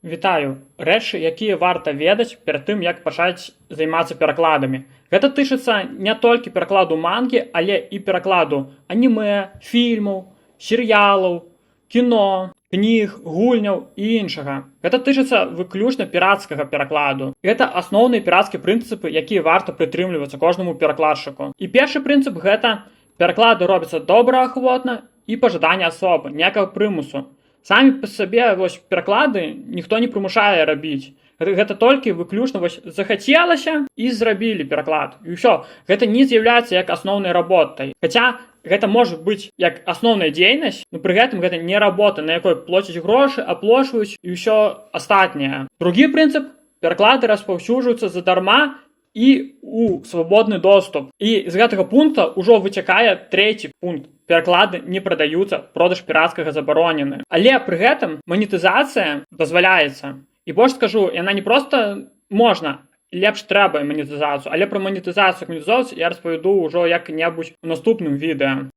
Вітаю! Рэчы, якія варта ведаць перад тым, як пачаць займацца перакладамі. Гэта тычыцца не толькі перакладу мангі, але і перакладу анімэ, фільмаў, серыялаў, кіно, кніг, гульняў і іншага. Гэта тычыцца выключна пірацкага перакладу. Гэта асноўныя пірацкія прынцыпы, якія варта прытрымлівацца кожнаму перакладчыку. І першы прынцып — гэта пераклады робяцца добраахвотна і па жаданні асобы, ніякага прымусу. Самі па сабе вось пераклады ніхто не прымушае рабіць. Гэта толькі выключна вось захацелася — і зрабілі пераклад. І ўсё. Гэта не з'яўляецца як асноўнай работай. Хаця гэта можа быць як асноўная дзейнасць, но пры гэтым гэта не работа, на якой плоцяць грошы, аплочваюць і ўсё астатняе. Другі прынцып: пераклады распаўсюджваюцца задарма і у свабодны доступ. І з гэтага пункта ўжо выцякае трэці пункт. Пераклады не прадаюцца, продаж пірацкага забаронены. Але пры гэтым манетызацыя дазваляецца. І больш скажу, яна не проста можна, лепш трэба манетызацыю, але пра манетызацыю, як манетызоўваць, я распавяду ўжо як-небудзь у наступным відэа.